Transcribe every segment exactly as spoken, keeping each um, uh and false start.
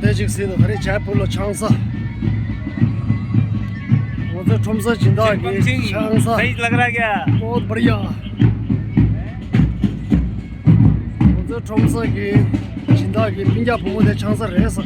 དེ་ཅིག་ཟིན་ནས་ད་རེས་ཇེ་པུར་ལ་ཆང་ས། ང་ཚོའི་ཁྲོམ་ས་སྦྱིན་བདག་གི་ཆང་ས། सही लग रहा क्या? बहुत बढ़िया। ང་ཚོའི་ཁྲོམ་ས་གི་སྦྱིན་བདག་གི་སྤུན་ཀྱག་བུ་མོ་དེ་ཆང་ས་རེད་ས།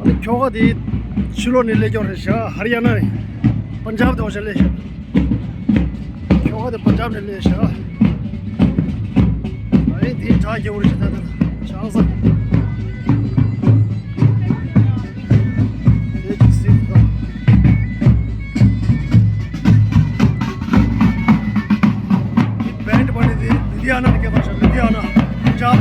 ཨ་ནི་ཁྱོ་ག་དེ་ཕྱི་ལོགས་ནས་སླེབས་ཀྱོག་རེད་ཤག་ཧར་ཡ་ན་ནས། པན་ཇབ་དེ་འོ་ཞིག་སླེབས་ཤག་ཁྱོ་ག་དེ་པན་ཇབ་ནས་སླེབས་ཤག་ཨ་ནི་དེའི་བྲག་རྒྱབ་རེད་ཤག་ད་ད་ད་ཆང་ས། དེ་ཅིག་སྲིད་དང་། འདི་བན་ཌི་པ་ནི་དེ་ལུ་དྷི་ཡ་ན་ནས་སྐད་པར་ཤག་ལུ་དྷི་ཡ་ན། ཇབ།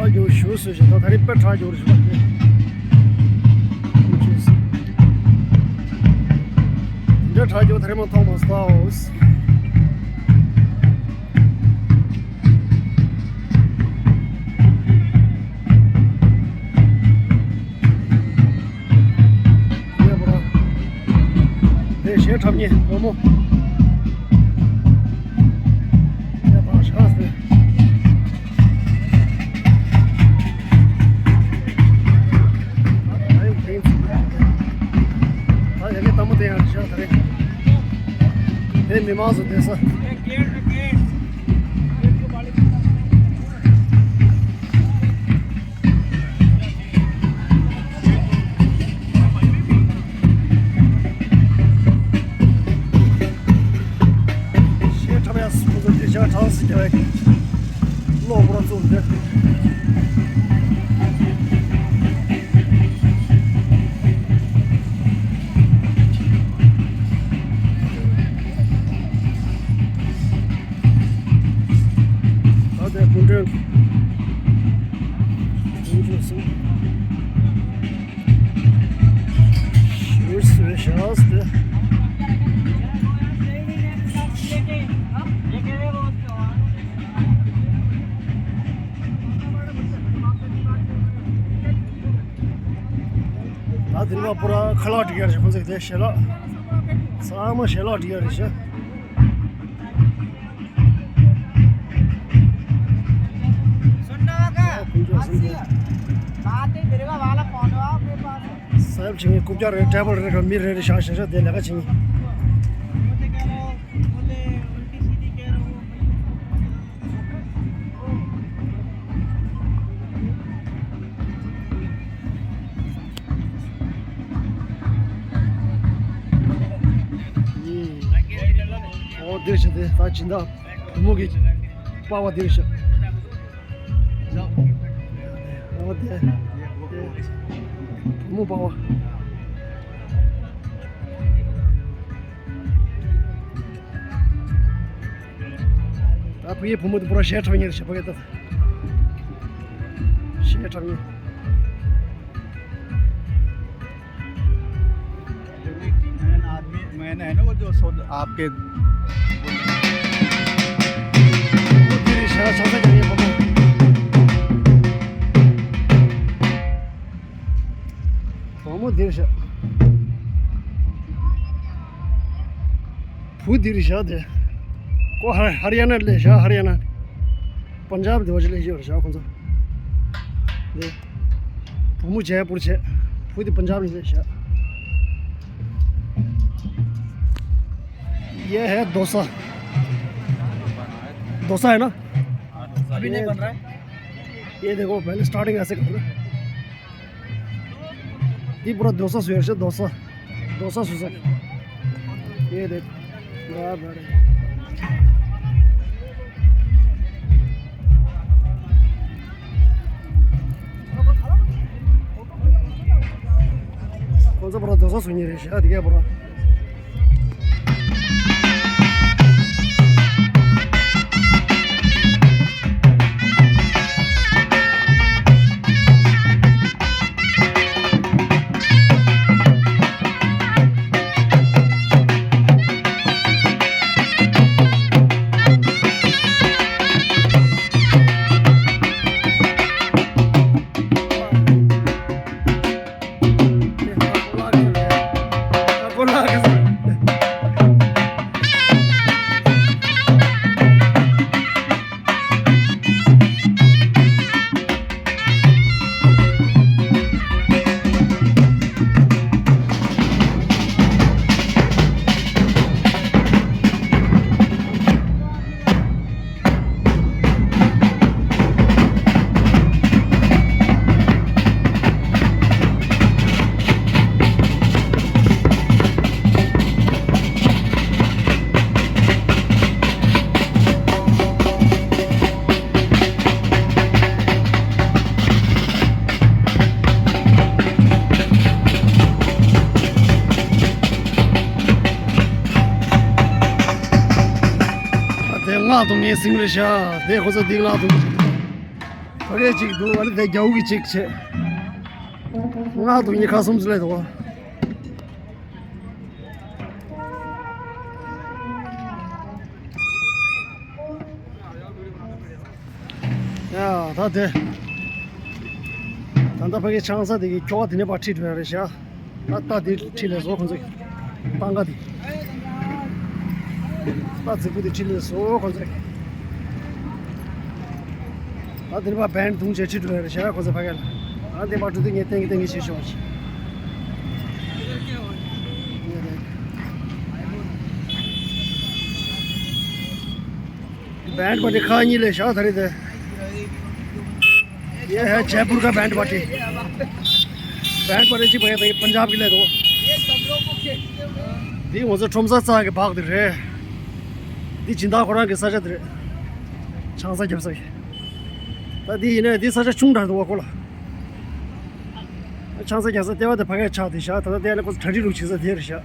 བྲག་རྒྱབ་ཞུ་སུ་ཞིག་ད་ད་རེས་དཔེ་བྲག་རྒྱབ་རེད་ཞུ་བ་དེ། དེ་འདྲ་བྲག་རྒྱབ་ད་རེས་མ་མཐོང་མ་སོང་། ཡེ་པོ་ར། དེ་གཞས་འཁྲབ་མཁན་བུ་མོ། ཡ་ད་ཤག་སྟེ། ད་ཡང་ཁེངས་ཚིག་ད་ཡ་གི་ལྟད་མོ་དེ་ཡང་ཤག་ད་རེད། དེ་མི་མང་ཚོ་བསྡད་ས། གཞས་འཁྲབ་ཡག་སུ་ཁོ་ཚོ་དེ་ཞག་གྲངས་སུ་རྒྱག་ཡག་གི་གློག་པོ་ར་བཙུགས་འདི། ད་ལྟའི་སྐུ་མགྲོན་དཀོན་མཆོག་གསུམ་ཞུ་སུ་བཞག་སྟེ། ད་དེ་རིང་པ་པོ་ར་ཁ་ལག་སྒྲིག་ཡག་རེད་ཤག་ཁོང་ཚོ་གི་དེ་ཞལ་ལག་ཚང་མ་ཞལ་ལག་སྒྲིག་ཡག་རེད་ཤག་ས་ཡབ་བྱེད་མཁན་རྐུབ་བཀྱག་རེད། ཌ་རའི་བར་རེད་ག་མི་རེ་རེ་བཞག་བཞག་བཞག་དེ་ལས་ཀ་བྱེད་མཁན། ཨོ་འདིར་བཞག་དེ་ད་སྦྱིན་བདག་བུ་མོ་གི་པ་ཕ་འདིར་བཞག་ཨོ་དེ། དེ། བུ་མོ་པ་ཕ། ད་བུ་ཡི་བུ་མོ་དེ་པོ་ར་གཞས་འཁྲབ་མཁན་རེད་ཤག་ཕ་གི་ད། གཞས་འཁྲབ་མཁན། मैंने आदमी, मैंने है ना वो जो सो आपके བུ་མོ་འདིར་བཞག་བུ་འདིར་བཞག་དེ། ཁོ་ཧ་ཧར་ཡ་ན་ལས་བཞག་ཧར་ཡ་ན། པན་ཇབ་དེ་བ་ཅི་ལས་བཞག་རེད་ཤག་ཁོ་ཚོ། དེ། བུ་མོ་ཇེ་པུར་བྱས། བུ་དེ་པན་ཇབ་ནས་བཞག ये है डोसा। डोसा है ना? अभी नहीं बन रहा है। ये देखो, पहले स्टार्टिंग ऐसे कर रहे हैं। ये पूरा डोसा सुयर से डोसा, डोसा सुसा। ये देख। ཁོང་ཚོ་པོ་ར་རྡོ་སོགས་སུ་ཉེ་རེད་ཤག་དེ་གས་པོ་ར། དེ་མངགས་གཏོང་མཁན་ཟིན་རེད་ཤག་དེ་ཁོ་ཚོ་འདི་མངགས་གཏོང་གི་ཅིག་ཕ་གས་ཅིག་འདུག་ཨ་ནི་དེ་རྒྱ་བོ་གི་ཅིག་བྱས། མངགས་གཏོང་མཁན་ཁག་གསུམ་ཙམ་སླེབས་འདུག་ཡ་ད་དེ། ད་ལྟ་ཕ་གི་ཆང་ས་དེ་གི་ཁྱོ་ག་དེ་ནས་ཕར་ཁྲིད་འགྲོ་ཡ་རེད་ཤག་ད་ལྟ་དེ་ཁྲིད་ལས་བཟོ་ཁོང་ཚོས། སྤང་ཁ་དེ། ད་རྫིག་པོ་དེ་ཁྲིད་ལས་བཟོ་ཁོང་ཚོས། ད་དེ་ནས་ཕར་བན་དུང་བྱས་ཁྲིད་འགྲོ་ཡ་རེད་ཤག་ཁོང་ཚོས་ཕ་གི་ལ། ད་དེ་ཕར་འགྲོ་དུས་ངས་ཏན་གི་ཏན་གི་བྱེད་ཤོག་ཅིག बैंड पार्टी ཁག་གཉིས་སླེབས་ཤག་ད་རེས་དེ། ये है जयपुर का बैंड पार्टी। Band party གཅིག་པ་ཡ་ད་པན་ཇབ་གི་སླེབས་འདུག་འདི་ང་ཚོ་ཁྲོམ་ས་རྩ་གི་བག་དེ་རེད། འདི་སྦྱིན་བདག་ཁོ་རང་གི་ས་ཆ་དེ་རེད། ཆང་ས་རྒྱབ་ས་གི། ད་འདི་ཡིན་ན་འདི་ས་ཆ་ཆུང་དྲགས་འདུག་པ་ཁོ་ལ། ཆང་ས་རྒྱག་ས་ལྟེ་བ་དེ་ཕ་གིར་ཆགས་བསྡད་ཤག་ད་ལྟ་བལྟས་ན་ཁོ་ཚོ་གྲ་སྒྲིག་རུ་བྱེད་ས་དེ་རེད་ཤག